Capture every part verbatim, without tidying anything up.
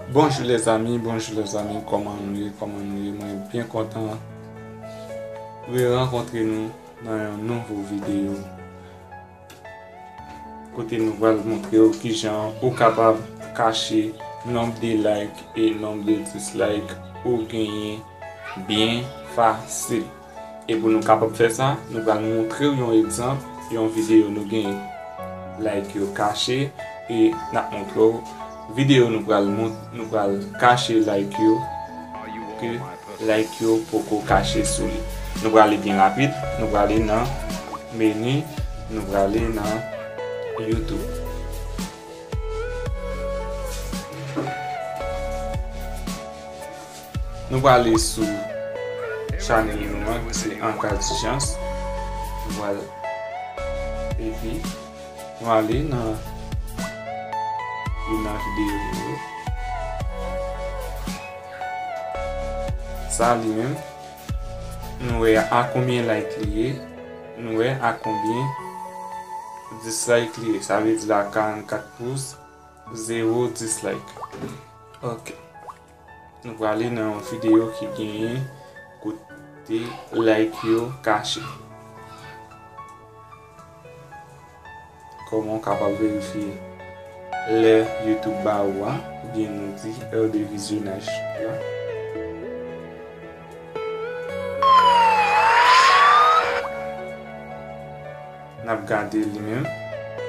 Bonjou lèzanmi, bonjou lèzanmi, kòman nou ye, kòman nou ye? Mwen byen kontan re-rankontre nou nan yon nouvo videyo. Kote nou pral montre w kijan ou kapab kache nonb de like e nonb de dislike ou genyen byen fasil. E pou nou kapab fè sa, nou pral montre w yon egzanp, yon videyo nou gen like yo kache, e n ap montre w videyo nou pral mont-, nou pral kache like yo, ke like yo poko kache sou li. Nou prale byen rapid, nou prale nan meni, nou prale nan YouTube. Nou prale sou chanèl nou an, ki se An Ka Dijans. Nou pral, epi nou ale nan youn nan videyo nou yo. Sa li menm, nou wè a konbyen like li ye, nou wè a konbyen dislike li ye. Sa vle di la karannkat pous, zewo dislike. Ok. Nou prale nan yon videyo ki genyen kote like yo kache. Kòman w kapab verifye lè YouTube ba ou a, oubyen nou di è de vizyonaj la. N ap gade li menm.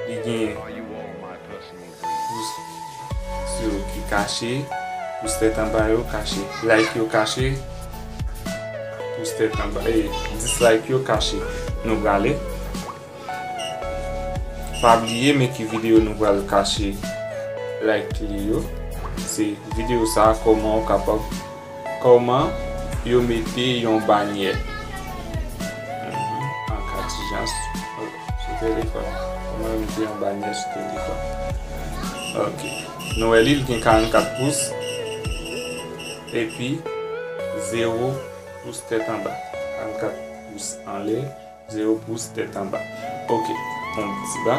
Li gen pous yo ki kache, pous tèt anba yo kache, like yo kache, pous tèt anba, e, dislike yo kache. Nou prale. Pa bliye men ki videyo nou pral kache like li yo. Se videyo sa a, kòman ou kapab, kòman yo mete yon banyè. Mhm. An Ka Dijans sou telefòn. Kòman yo mete yon banyè sou telefòn. Ok. Nou wè li, li gen karannkat pous. Epi, zewo pous tèt anba. Karannkat pous anlè, zewo pous tèt anba. Ok. Yon ti ba.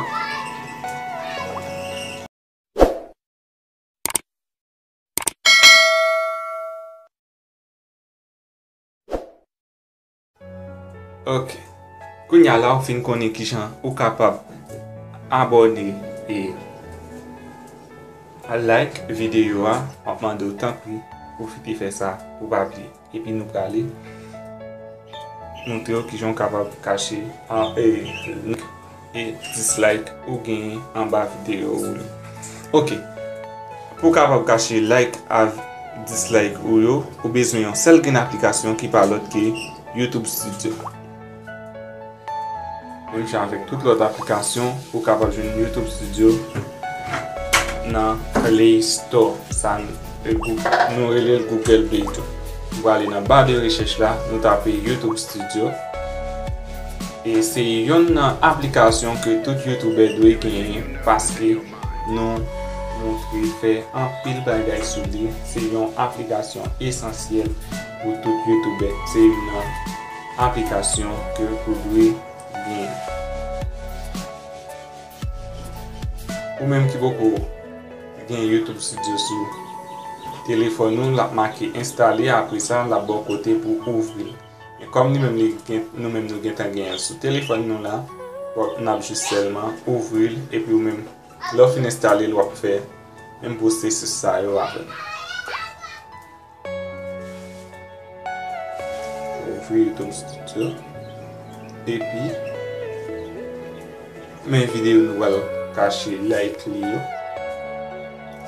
Ok. Kounye a la, ou fin konnen kijan ou kapab abòne e like videyo a, m ap mande w tanpri pwofite fè sa, pou w pa bliye. Epi nou prale montre w kijan w kapab kache an, e, like e dislike ou genyen anba videyo ou yo. Ok. Pou w kapab kache like ak dislike ou yo, ou bezwen yon sèl grenn aplikasyon ki pa lòt ke YouTube Studio. Menm jan avèk tout lòt aplikasyon, ou kapab jwenn YouTube Studio nan Play Store. Sa, e, Goo-, nou rele l Google Play tou. Nou prale nan ba de rechèch la, nou tape YouTube Studio. E se yonn nan aplikasyon ke tout youtubè dwe genyen, paske nou montre fè anpil bagay sou li. Se yon aplikasyon esansyèl pou tout youtubè. Se youn nan aplikasyon ke ou dwe genyen. Ou menm ki poko gen YouTube Studio sou telefòn ou, l ap make enstale, apre sa, l ap ba w kote pou ouvri l. Men kòm li menm li gen, nou menm nou gentan genyen l sou telefòn nou la, w ap, n ap jis sèlman ouvri l, epi ou menm, lè w fin enstale l, w ap fè menm pwosesis sa yo avè l. Ouvri YouTube Studio. Epi, men videyo nou pral kache like li yo.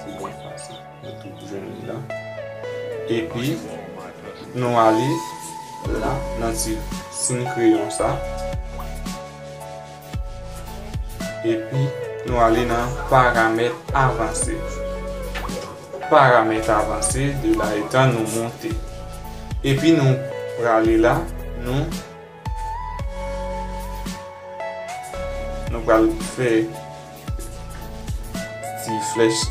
Se byen fasil. Nou tout jwenn li la. Epi, nou ale la, nan ti siy kreyon sa. Epi, nou ale nan paramèt avanse. Paramèt avanse, de la etan nou monte. Epi nou prale la, nou, nou pral fè ti flèch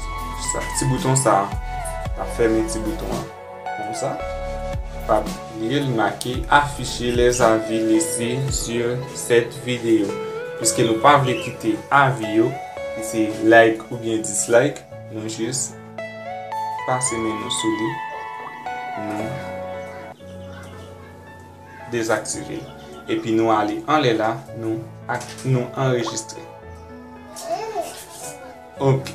Sa, ti bouton sa, n ap fèmen ti bouton an. Konsa. Pa bliye l make afficher les avis laissés sur cette vidéo. Piske nou pa vle kite avi yo, ki se like oubyen dislike, nou jis pase men nou sou li. Nou dezaktive l. Epi nou ale anlè la, nou ak-, nou anrejistre. Ok.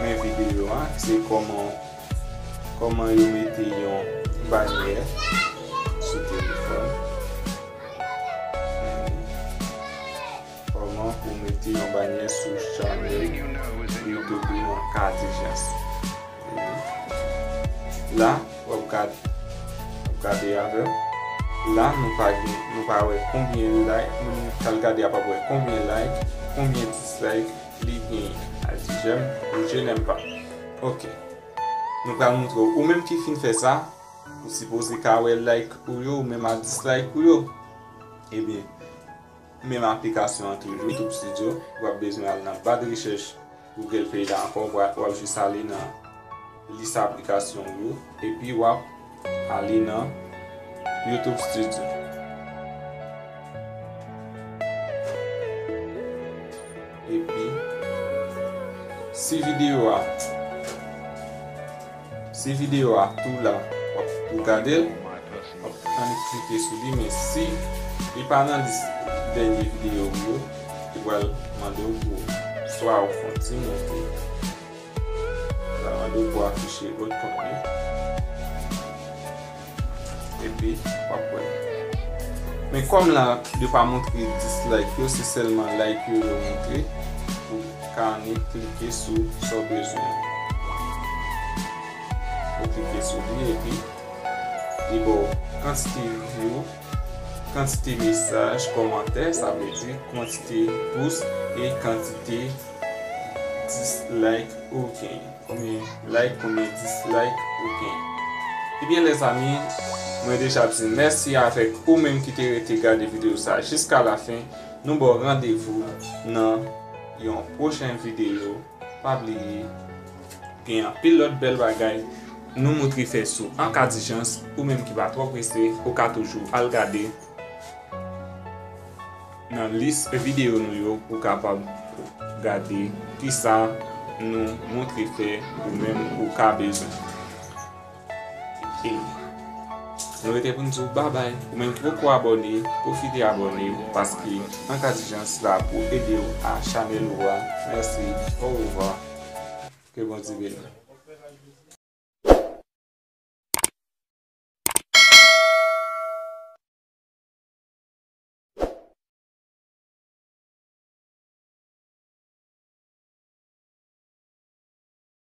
Men videyo a, se kòman, kòman yo mete yon banyè sou telefòn. Kòman pou mete yon banyè sou chanèl YouTube ou an ka dijans. La, w ap gad-, w ap gade avè m. La, nou pa gen, nou pa wè konbyen like, moun k al gade a p ap wè konbyen like, konbyen dislike li genyen. Al di j'aime ou je n'aime pas. Ok. Nou pral montre w, ou menm ki fin fè sa, ou sipoze ka wè like ou yo, ou menm a dislike ou yo. Ebyen, menm aplikasyon an toujou, YouTube Studio, w ap bezwen al nan ba de rechèch Google Play la ankò, w ap, w ap jis ale nan lis aplikasyon w yo, epi w ap ale nan YouTube Studio. Epi, si videyo a, si videyo a tou la, w ap tou gade l, w ap annik klike sou li, men si li pa nan lis dènye videyo w yo, li pral mande w pou swa ou fè yon ti moute, li pral mande w pou afiche lòt kontni. Epi, w ap wè. Men kòm la, yo pa montre dislike yo, se sèlman like yo yo montre. Ou ka annik klike sou sa w bezwen. Ou klike sou li, epi li ba w kantite view, kantite mesaj, kòmantè, sa vle di kantite pous e kantite dislike ou genyen. Konbyen like, konbyen dislike ou genyen. Ebyen, lèzanmi, mwen deja di mèsi avèk ou menm ki te rete gade videyo sa jiska lafen. Nou ba w randevou nan yon pwochen videyo. Pa bliye, gen anpil lòt bèl bagay nou montre fè sou An Ka Dijans. Ou menm ki pa twò prese, ou ka toujou al gade nan lis videyo nou yo pou w kapab gade kisa nou montre fè ou menm ou ka bezwen. E nou rete pou n di w babay. Ou menm ki poko abòne, pwofite abòne, paske An Ka Dijans la pou ede w a chanèl ou a. Mèsi, orevwa, ke Bondye beni w.